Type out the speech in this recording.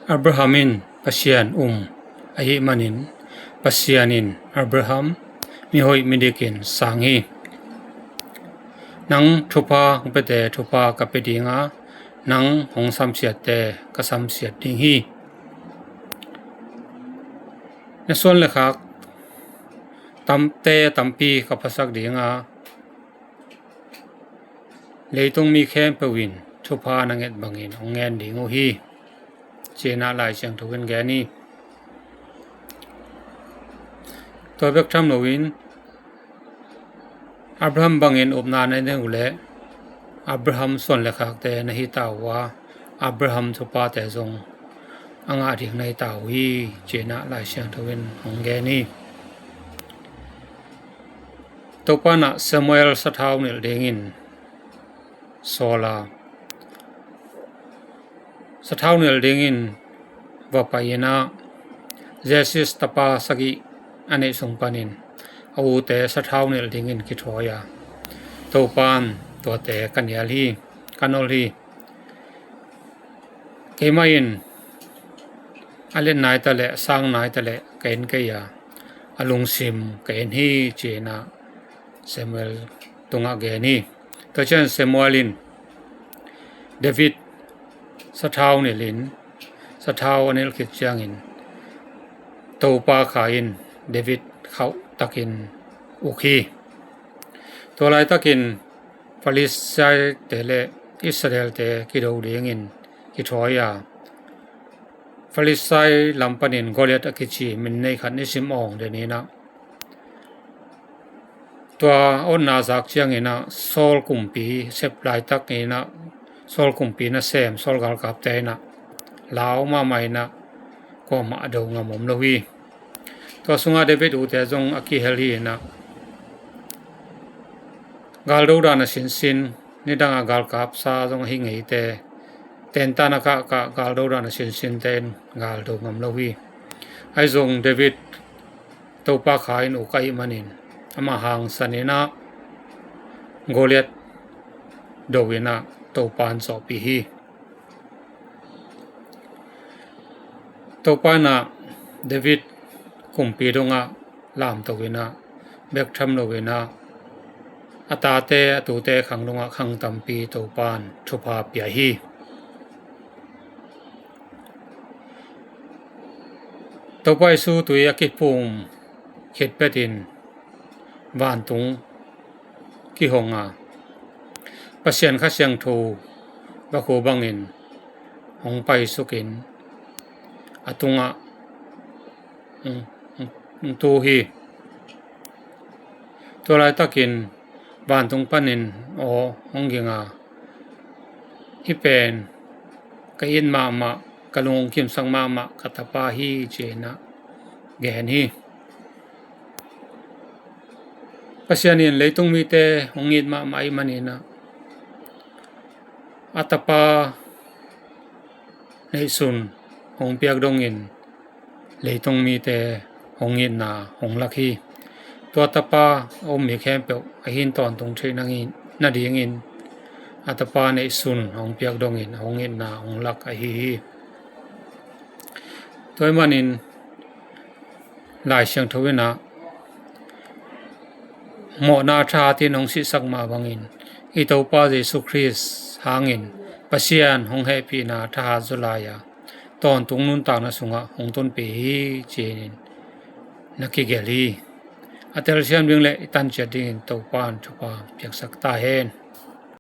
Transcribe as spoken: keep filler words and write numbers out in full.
Abraham in Pasian um ahih manin, Pasian in Abraham mihoih midikin sang hi. Nang thupha hong piate thupha ka pia dinga, nang hong samsiatte ka samsiat ding hi. Na suan le khak tamte tampi ka phasak dinga, leitung mi khempeuh in thupha na nget bangin hong ngen ding uh hi, ci-in ah Lai Siangtho in gen hi. Tua bek tham loin, Abraham bangin upna na nei uh leh, Abraham suan le khakte na hi ta uh a, Abraham thuphate zong a ngah ding na hi ta uh hi, ci-in ah Lai Siangtho in hong gen hi. Topa in ah Samuel sathau nilh dingin sawl a, sathau nilh dingin va pai-in ah, Jesse tapa sagih a neih sung panin a ute sathau nilh dingin kithawi a, Topa in tuate ka nial hi, ka nolh hi. Keimah in a liat nai ta leh, a sang nai ta leh ka en kei a, a lungsim ka en hi, ci-in ah Samuel tungah gen hi. Tua ciang Samuel in David sathau nilhin, sathau a nilh khit ciangin Topa Kha in David khauh takin uk hi. Tua laitakin Filistiate le Israelte kido dingin kithawi a, Filistia lam panin Goliath a kici min nei khat nisim awng den in ah, tua otna zak ciangin ah Saul kumpi sep laitakin ah, Saul kumpi nasem, Saul galkapte in ah lau mahmah in ah, kuamah a do ngam om lo hi. Tua sungah David ute zong a kihel hi in ah, galdo dan a sinsin, nidang a galkapsa zong a hi ngeite, tentan a kahkah galdo dan a sinsinte in galdo ngam lo hi. Ahi zong David Topa Kha in uk ahih manin, amah hangsan in ah Goliath do in ah Topa in zawhpih hi. Topa in ah David kumpi dongah lamto in ah, bek tham lo in ah, a tate a tute khang dongah khang tampi Topa in thupha pia hi. Topa Jesu tui a kiphum khit phetin vantung kihong a, Pasian Kha Siangtho vakhu bangin hong paisukin a tungah hong, hong, hong tu hi. Tua laitakin vantung panin aw hong ging a, hih pen ka it mahmah, ka lung hong kimsak mahmah ka tapa hi, ci-in ah gen hi. Pasian in leitung mite hong it mahmah ahih manin ah, a tapa neihsun hong piak dongin leitung mite hong itna hong lak hi. Tua tapa a um mi khempeuh a hin tawntung theih nadingin a tapa neihsun hong piak dongin hong itna hong lak ahi hi. Tua ahih manin Lai Siangtho in ah, mawhna thahat in hong sihsak mah bangin, i Topa Jesu Khrist hangin Pasian hong hehpihna thahat zaw lai-a tawntung nuntakna sungah hong tunpih hi, ci-in na kigelh hi. A telsiam ding le i tan ciat dingin Topa in thupha piaksak ta hen.